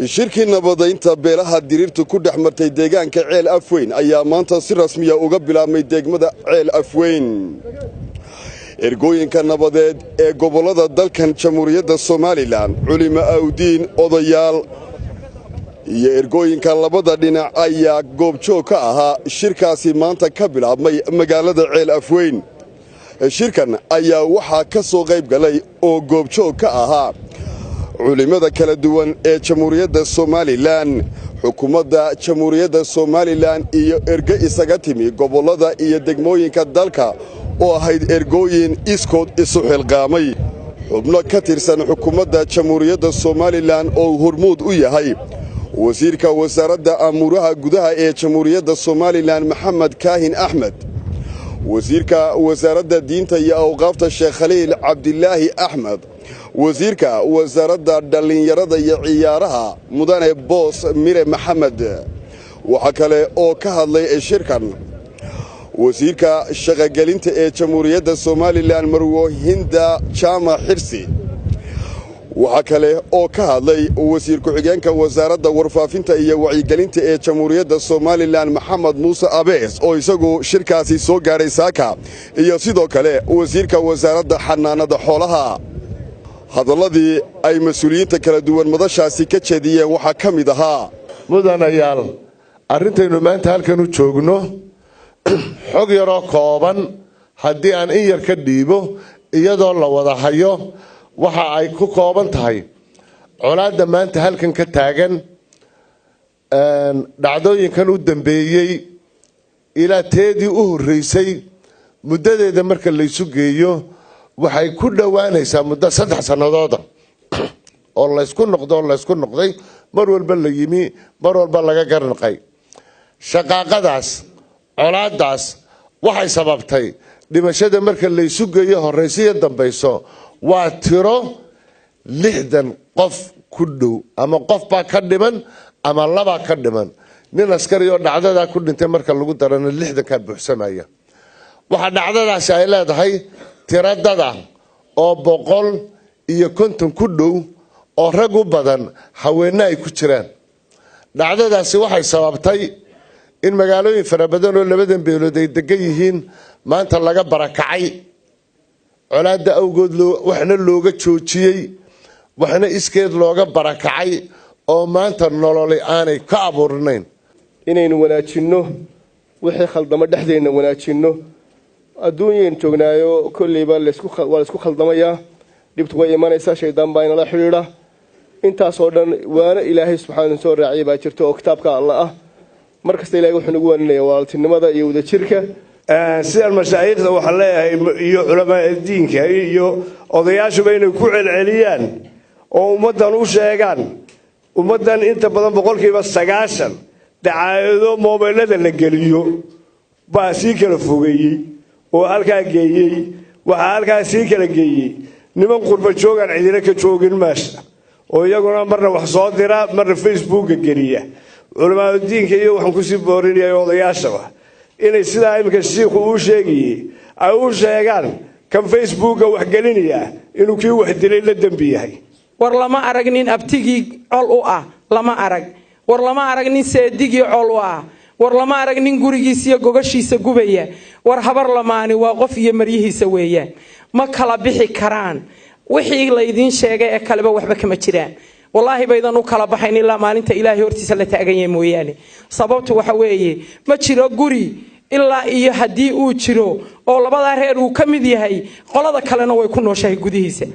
Shirkii nabadaynta beelaha diriirtu ku dhex martay deegaanka Ceel Afweyn ayaa maanta si rasmiya uga bilaabmay degmada Ceel Afweyn. Ergooyinka nabadeed ee gobollada dalkan Jamhuuriyadda Somalilan, culimo awdiin, odayaal iyo ergooyinka labada dhinac ayaa goobjoog ka ahaa shirkaasi maanta ka bilaabmay magaalada Ceel Afweyn. Shirkan ayaa waxaa ka soo qayb galay oo goobjoog ka ahaa culimmada kala duwan ee Jamhuuriyadda Somalilan, xukuumadda Jamhuuriyadda Somalilan iyo erge isaga timi gobollada iyo degmooyinka dalka oo ahayd ergooyin iskood isu xilqaamay. Xubno ka tirsan xukuumadda Jamhuuriyadda Somalilan oo hormuud u yahay wasiirka wasaaradda amuuraha gudaha ee Jamhuuriyadda Somalilan, Maxamed Kaahin Axmed, wasiirka wasaaradda diinta iyo awqaafta, Sheekh Khaliil Cabdilaahi Axmed, wasiirka wasaaradda dhallinyarada iyo ciyaaraha, mudane Boos Mire Maxamed. Waxaa kale oo ka hadlay shirkan wasiirka shaqogelinta ee Jamhuuriyadda Somalilan, marwo Hinda Jaamac Xirsi. Waxaa kale oo ka hadlay wasiir ku-xigeenka wasaaradda warfaafinta iyo wacyigelinta ee Jamhuuriyadda Somalilan, Maxamed Muuse Abees, oo isagu shirkaasi soo gaadhay saaka, iyo sidoo kale wasiirka wasaaradda xanaanada xoolaha. Hadalladii ay mas-uuliyiinta kala duwan madashaasi ka jeediyeen waxaa ka mid ahaa: Mudanayaal, arrintaynu maanta halkan u joogno, xog yaroo kooban haddii aan in yar ka dhiibo, iyadoo la wada hayo, waxa ay ku kooban tahay colaadda maanta halkan ka taagan. Dhacdooyinkan u dambeeyey ilaa teedii u horreysay, muddadeeda marka laysu geeyo, waxay ku dhowaanaysaa muddo 3 sannadooda oo laysku noqdo oo laysku noqday, mar walba la yimi, mar walba laga garnaqay. Shaqaaqadaas, colaadaas waxay sababtay dhimashada marka laysu geeyo, horrayso iyo dambayso, waa tiro 60 qof ku dhow, ama qof baa ka dhiman ama labaa ka dhiman. Nin askari oo dhacdadaa ku dhintay marka lagu darana, 60-kaa buuxsamaya. Waxaa dhacdadaasi ay leedahay tiradada oo 150 ku dhow, oo rag u badan, haweenna ay ku jiraan. Dhacdadaasi waxay sababtay in magaalooyin fara badan oo labadan beelood ay degan yihiin maanta laga barakacay colaadda awgood, waxna looga joojiyey, waxna iskeed looga barakacay, oo maanta nololi aanay ka abuurnayn. Inaynu wanaajinno wixii khaldamo, dhexdeenna wanaajinno. Adduunyaynu joognaayo, kolleyba waa laysku khaldamayaa, dhibtu way imanaysaa, shaydaan baa inala xidhiidha. Intaasoo dhan waana Ilaahay subxaanu soo raaciyay baa jirta oo kitaabka Alla ah. Mar kasta Ilahay wuxuu nagu waaninaya walaaltinimada iyo wadajirka. Sidaan mashaayiikhda waxaan leeyahay iyo culamaa diinka iyo odayaashuba inay ku celceliyaan oo ummaddan u sheegaan. Ummaddan inta badan, 90%, dacaayado moobeelada la geliyo baa sii kala fogeeyey oo halkaa geeyey. Waxaa halkaa sii kala geeyey niman qurba joogaan, cidina ka joogin meesha, oo iyaguna marna wax soo dira, marna Facebooka geliya. Culamaadudiinka iyo waxaan kusii boorinaya odayaashaba inay sidaa iminka shiikhu uu sheegayey ay u sheegaan kan Facebooka wax gelinaya inuu kii wax dilay la dembi yahay. War lama arag nin abtigii col u ah, lama arag. War lama arag nin seedigii col u ah. War lama arag nin gurigiisa iyo gogashiisa gubaya. War habar lamaani waa qof iyo maryihiisa weeyaan, ma kala bixi karaan. Wixii laydiin sheegay ee kaleba waxba kama jiraan. Wallaahi baydan u kala baxayn ilaa maalinta Ilaahay hortiisa la taagan yahay mooyaane. Sababtu waxa weeye, ma jiro guri, ilaa iyo haddii uu jiro oo labadaa reer uu ka mid yahay, qolada kalena way ku nooshahay gudihiisa.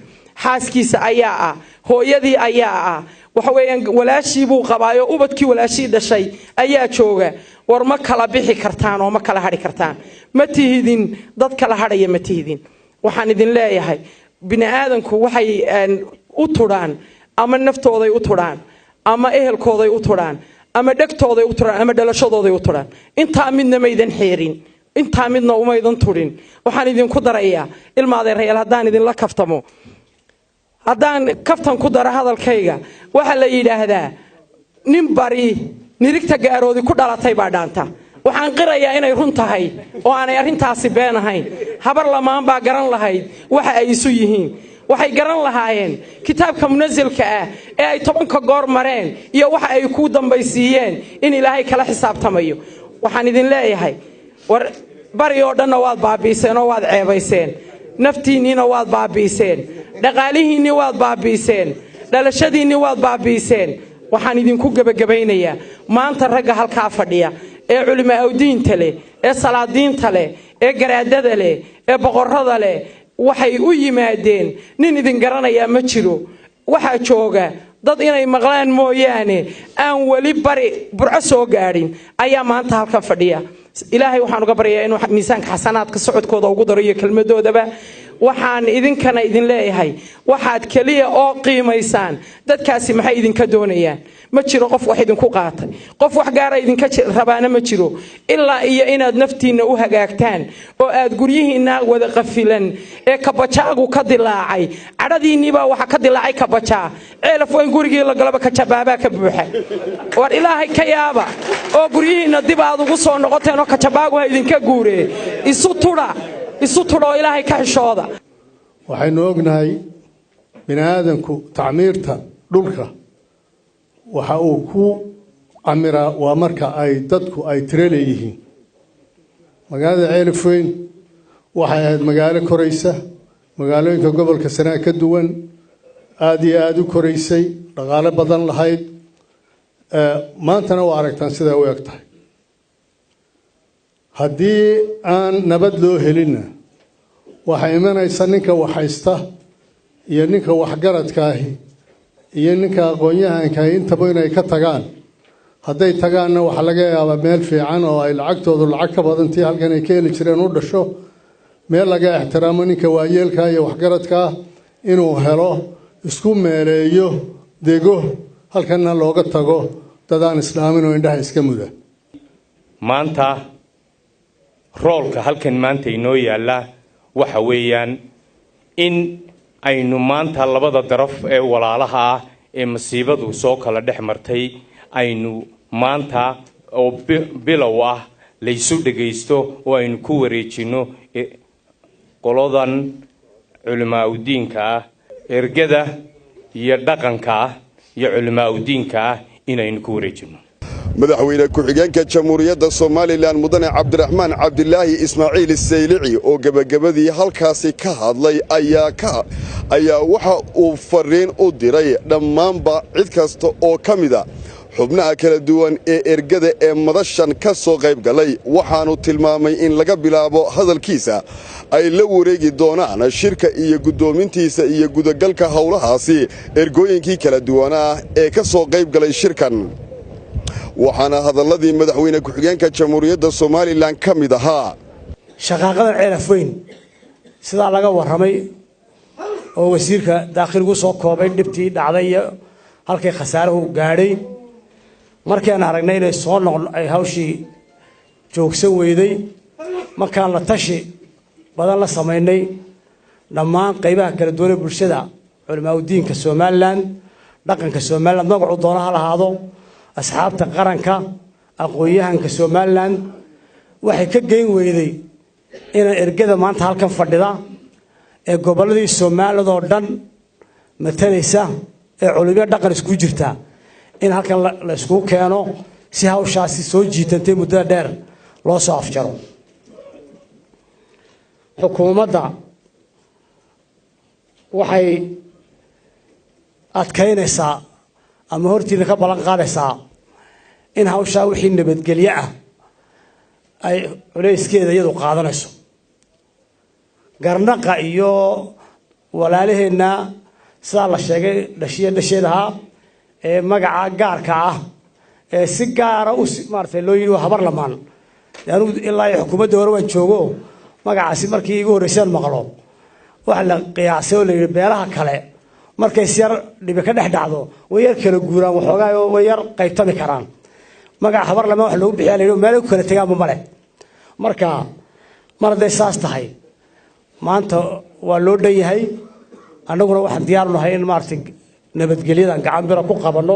Xaaskiisa ayaa ah, hooyadii ayaa ah, waxa weeyaan walaashii buu qabaayo, ubadkii walaashii dhashay ayaa jooga. War ma kala bixi kartaan oo ma kala hadhi kartaan. Ma tihidin dad kala hadhaya, ma tihidin. Waxaan idin leeyahay, bini aadanku waxay u tudhaan, ama naftooday u tudhaan, ama ehelkooday u tudhaan, ama dhegtooday u tudhaan, ama dhalashadooday u tudhaan. Intaa midna maydan xeerin, intaa midna umaydan tudhin. Waxaan idinku darayaa, ilma adeerayaal, haddaan idinla kaftamo, haddaan kaftan ku daro hadalkayga, waxaa la yidhaahdaa nin bari nirigta gaaroodi ku dhalatay baa dhaanta. Waxaan qirayaa inay run tahay oo aanay arrintaasi been ahayn. Habar lamaan baa garan lahayd waxa ay isu yihiin. Waxay garan lahaayeen kitaabka munasilka ah ee ay 10-ka goor mareen iyo waxa ay ku dambaysiiyeen in Ilaahay kala xisaabtamayo. Waxaan idin leeyahay, war bari oo dhanna waad baabiiseen oo waad ceebayseen, naftiinniina waad baabiiseen, dhaqaalihiinnii waad baabiiseen, dhalashadiinnii waad baabiiseen. Waxaan idinku gebagabaynayaa, maanta ragga halkaa fadhiya ee culimaa awdiinta leh, ee salaadiinta leh, ee garaadada leh, ee boqorrada leh, waxay u yimaadeen nin idin garanayaa ma jiro. Waxaa jooga dad inay maqlaan mooyaane aan weli bari Burco soo gaadhin ayaa maanta halkan fadhiya. Ilaahay waxaan uga baryayaa inuu miisaanka xasanaadka socodkooda ugu daro iyo kelmadoodaba. Waxaan idinkana idin leeyahay, waxaad keliya oo qiimaysaan dadkaasi maxay idinka doonayaan. Ma jiro qof wax idinku qaatay, qof wax gaara idinka rabaana ma jiro, ilaa iyo inaad naftiinna u hagaagtaan oo aad guryihiinna wada qafilan ee kabajaagu ka dilaacay. Cadhadiinniibaa waxa ka dilaacay kabajaa. Ceelaf Weyn gurigii la galaba kajabaabaa ka buuxa. War Ilaahay ka yaaba oo guryihiinna dib aad ugu soo noqoteen oo kajabaagu ha idinka guuree. Isu tudha, isu tudha oo Ilaahay ka xishooda. Waxaynu ognahay bini aadanku tacmiirta dhulka waxa uu ku camiraa waa marka ay dadku ay tiro leeyihiin. Magaalada Ceelafweyn waxay ahayd magaalo koraysa, magaalooyinka gobolka Sanaag ka duwan, aada iyo aada u koraysay, dhaqaale badan lahayd. Maantana waa aragtaan siday u eg tahay. Haddii aan nabad loo helinna, waxaa imanaysa ninka waxhaysta iyo ninka waxgaradkaahi iyo ninka aqoon-yahankaahi intaba inay ka tagaan. Hadday tagaanna, waxaa laga yaabaa meel fiican oo ay lacagtoodu lacag ka badan tii halkan ay ka heli jireen u dhasho, meel laga ixtiraamo ninka waayeelkaa iyo waxgaradkaa inuu helo, isku meeleeyo, dego, halkanna looga tago dadaan islaamin oo indhaha iska muda. Maanta roolka halkan maanta inoo yaalla waxa weeyaan in aynu maanta labada daraf ee walaalaha ah ee masiibadu soo kala dhex martay aynu maanta oo bilow ah laysu dhagaysto oo aynu ku wareejinno qoladan culimaa udiinka ah, ergada iyo dhaqanka ah iyo culimaa udiinka ah inaynu ku wareejinno. Madaxweyne ku-xigeenka Jamhuuriyadda Somalilan, Mudane Cabdiraxmaan Cabdilaahi Ismaaciil Saylici, oo gebagabadii halkaasi ka hadlay ayaa waxa uu fariin u diray dhammaanba cid kasta oo ka mida xubnaha kala duwan ee ergada ee madashan ka soo qayb galay. Waxaanu tilmaamay in laga bilaabo hadalkiisa ay la wareegi doonaan shirka iyo guddoomintiisa iyo gudagalka howlahaasi ergooyinkii kala duwanaa ee ka soo qayb galay shirkan. Waxaana hadalladii madaxweyne ku-xigeenka Jamhuuriyadda Somalilan ka mid ahaa: Shaqaaqadan Ceelaf Weyn sidaa laga warramay oo wasiirka daakhiligu soo koobay dhibtii dhacday iyo halkay khasaaruhu gaadhay, markaan aragnay inay soo noqon ay hawshii joogsan weyday, markaan la tashi badan la samaynay dhammaan qaybaha kala duwan ee bulshada, culimaa udiinka Somalilan, dhaqanka Somalilan magacuu doona ha lahaado, asxaabta qaranka, aqoon-yahanka Somalilan, waxay ka geyn weyday inaan ergada maanta halkan fadhida ee gobolladii Somaliland oo dhan matalaysa ee culimo dhaqan isku jirta in halkan la iskugu keeno si hawshaasi soo jiitantay muddada dheer loo soo afjaro. Xukuumadda waxay adkaynaysaa ama hortiina ka ballan qaadaysaa in hawshaa wixii nabadgelyo ah ay culayskeeda iyadu qaadanayso. Garnaqa iyo walaalaheenna sidaa la sheegay dhashiya dhasheed ahaa ee magaca gaarka ah ee si gaara u maaratay loo yidhi waa Habar Lamaan. Anigu ilaa iyo xukuumadda hore waan joogo, magacaasi markii igu horreysaan maqlo waxa la qiyaasay oo la yidhi beelaha kale markay si yar dhibi ka dhex dhacdo way yar kala guuraan waxoogaa oo way yar qaybtami karaan. Magaca Habar Lamaan wax loogu bixiya la yidhi meel ay ku kala tegaanba male. Marka mar hadday saas tahay, maanta waa loo dhan yahay. Annaguna waxaan diyaar nahay in maaragtay nabadgelyadan gacan bira ku qabanno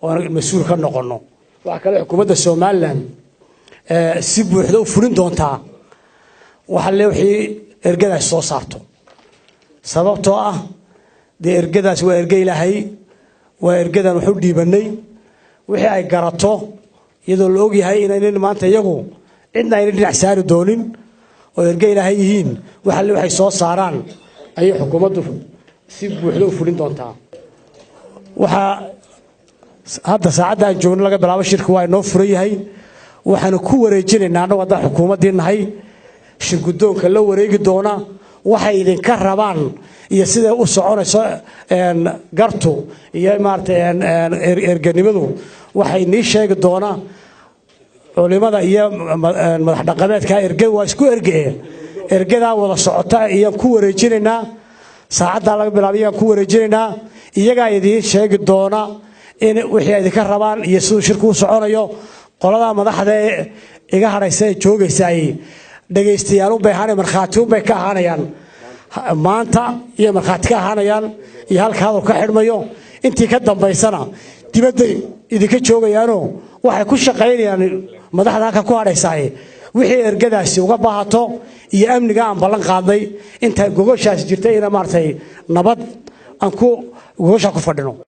oo aan mas-uul ka noqonno. Waxaa kale xukuumadda Somalilan si buuxda u fulin doontaa waxa le wixii ergadaas soo saarto, sababtoo ah Dee ergadaas waa erge Ilaahay, waa ergadan waxu dhiibanay. Wixii ay garato, iyadoo la ogyahay inaynan maanta iyagu cidna ayna dhinac saari doonin oo erge Ilaahay yihiin, waxalle waxay soo saaraan ayay xukuumaddu si buuxda u fulin doontaa. Waxaa hadda saacadda aan joogno laga bilaabo shirka waa inoo furan yahay. Waxaanu ku wareejinaynaa annagu haddaan xukuumaddii nahay shir guddoonka la wareegi doona waxay idinka rabaan iyo siday u soconayso gartu iyo maaragtay erganimadu. Waxay nii sheegi doona culimada iyo madax dhaqameedka. Erge waa isku erge, ergadaa wada socota iyaan ku wareejinaynaa. Saacaddaa laga bilaabay iyaan ku wareejinaynaa. Iyagaa idiin sheegi doona in wixii idinka rabaan iyo siduu shirku u soconayo. Qoladaa madaxda ee iga hadhaysa ee joogaysa ay dhagaystayaalunbay ahaanay, markhaati unbay ka ahaanayaan maanta iyo markhaati ka ahaanayaan iyo halka hadal ka xidhmayo. Intii ka dambaysana dibadday idinka joogayaanoo waxay ku shaqaynayaan madaxda halka ku hadhaysaay wixii ergadaasi uga baahato iyo amniga aan ballan qaadnay inta gogoshaasi jirtay ina maaragtay nabad aan ku gogoshaa ku fadhino.